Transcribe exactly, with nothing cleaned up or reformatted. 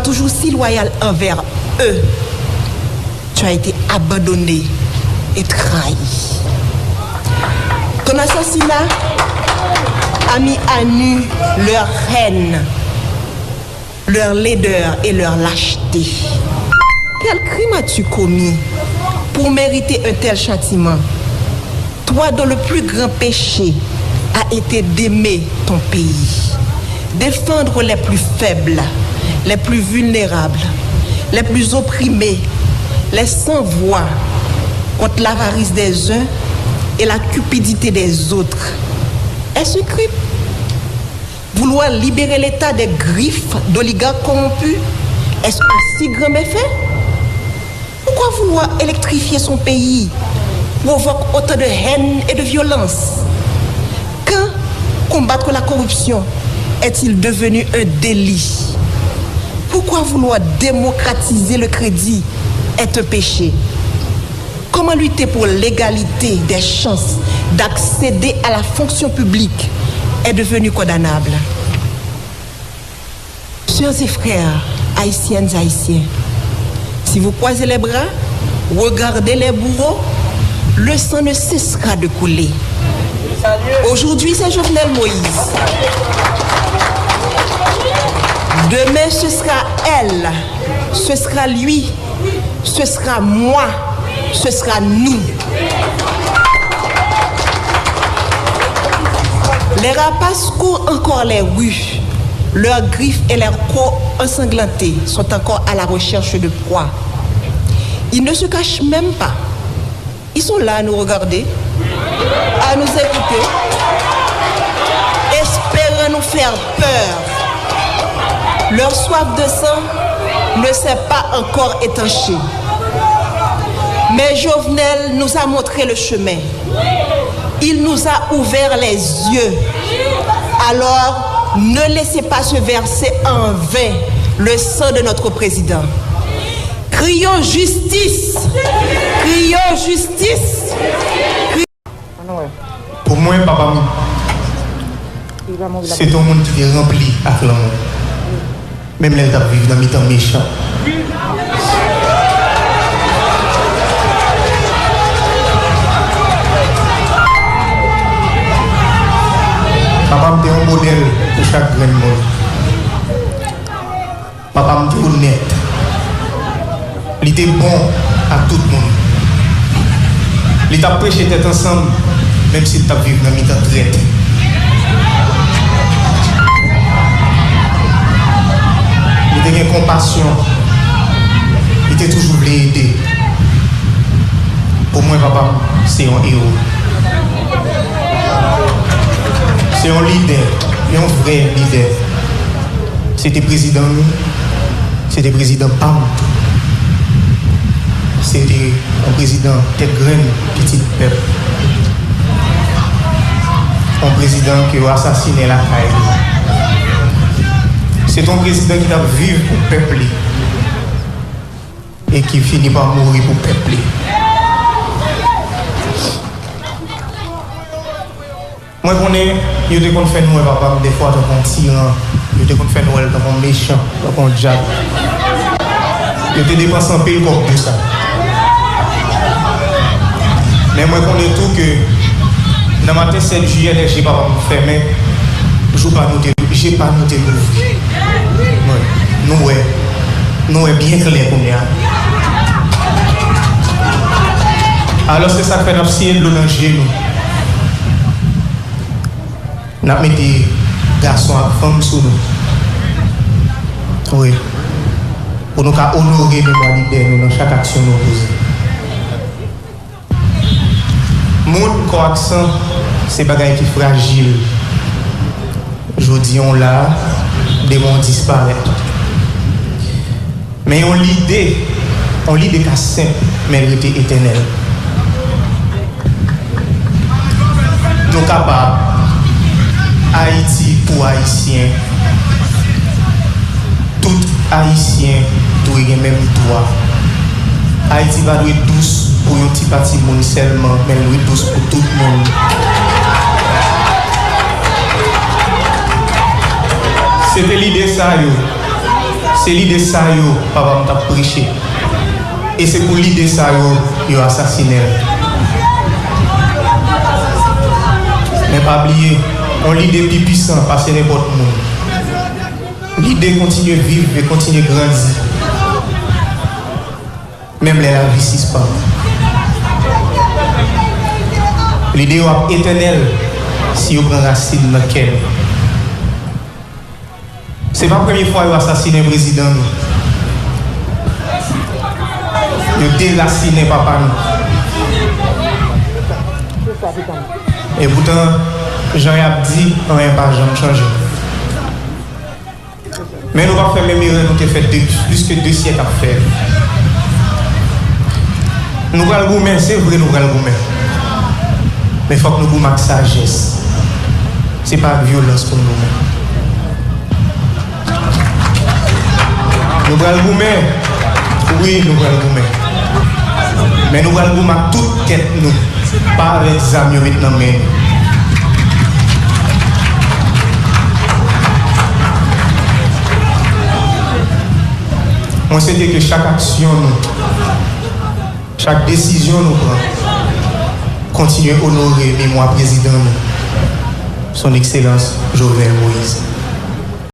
Toujours si loyal envers eux, tu as été abandonné et trahi. Ton assassinat a mis à nu leur haine, leur laideur et leur lâcheté. Quel crime as-tu commis pour mériter un tel châtiment ? Toi dont le plus grand péché a été d'aimer ton pays, défendre les plus faibles, les plus vulnérables, les plus opprimés, les sans voix, contre l'avarice des uns et la cupidité des autres. Est-ce un crime ? Vouloir libérer l'État des griffes d'oligarques corrompus, est-ce un si grand méfait ? Pourquoi vouloir électrifier son pays provoque autant de haine et de violence ? Quand combattre la corruption est-il devenu un délit ? Pourquoi vouloir démocratiser le crédit est un péché ? Comment lutter pour l'égalité des chances d'accéder à la fonction publique est devenu condamnable ? Sœurs et frères, haïtiennes, haïtiens, si vous croisez les bras, regardez les bourreaux, le sang ne cessera de couler. Aujourd'hui, c'est Jovenel Moïse. Demain, ce sera elle, ce sera lui, ce sera moi, ce sera nous. Les rapaces courent encore les rues. Leurs griffes et leurs crocs ensanglantées sont encore à la recherche de proies. Ils ne se cachent même pas. Ils sont là à nous regarder, à nous écouter, espérant nous faire peur. Leur soif de sang ne s'est pas encore étanchée. Mais Jovenel nous a montré le chemin. Il nous a ouvert les yeux. Alors, ne laissez pas se verser en vain le sang de notre président. Crions justice! Crions justice! Pou mwen, papa m se te yon moun ki te ranpli ak lanmou, menm lè l t ap viv nan mitan mechan. Papa m te yon modèl pou chak grenn moun. Papa m te onèt. Li te bon ak tout moun. Li t ap preche tèt ansanm, menm si l t ap viv nan mitan trèt. Li te gen konpasyon. Li te toujou vle ede. Pou mwen, papa m se yon ewo. Se yon lidè, yon vrè lidè. Se te prezidan nou, se te prezidan pa m tou. Se te yon prezidan tèt grenn, pitit pèp. Yon prezidan ke yo asasinen lakay li. Se te yon prezidan ki t ap viv pou pèp li e ki fini pa mouri pou pèp li. Mwen konnen yo te konn fè n wè papa m dèfwa tankou yon tiran, yo te konn fè n wè l tankou yon mechan, tankou yon dyab. Yo te depanse anpil kòb pou sa. Men mwen konnen tou ke nan maten sèt jiyè, lè je papa m fèmen, jou pa nou te, je pa nou te louvri. Wi, nou wè, nou wè byen klè kounye a. Alò, se sa k fè n ap siye dlo nan je nou. N ap mete gason ak fanm sou nou. Wi. Pou nou ka onore memwa lidè nou nan chak aksyon nou poze. Moun, kò ak san, se bagay ki frajil. Jodi a w la, demen w disparèt. Men yon lide, yon lide ka senp, men l rete etènèl. Nou kapab. Ayiti pou Ayisyen. Tout Ayisyen dwe gen menm dwa. Ayiti pa dwe dous pou yon ti pati moun sèlman, men l dwe dous pou tout moun. Se te lide sa yo. Se lide sa yo papa m t ap preche. E se pou lide sa yo, yo asasinen l. Men pa bliye, yon lide pi pwisan pase nenpòt moun. Lide kontinye viv e kontinye grandi, menm lè lavi sispann. Lide yo ap etènèl si yo pran rasin nan kè nou. Se pa premye fwa yo asasinen prezidan nou. Yo derasinen papa nou. Epoutan, jan y ap di, anyen pa janm chanje. Men nou p ap fè menm erè nou te fè de, plis ke de syèk ap fè. Nou pral goumen, se vre nou pral goumen. Men fòk nou goumen ak sajès. Se pa ak vyolans pou n goumen. Nou pral goumen. Wi, nou pral goumen. Men nou pral goumen ak tout tèt nou. Pa avèk zam yo met nan men nou. Mwen swete ke chak aksyon nou, chak desizyon nou pran, kontinye onore memwa prezidan nou, Son Ekselans Jovenel Moïse.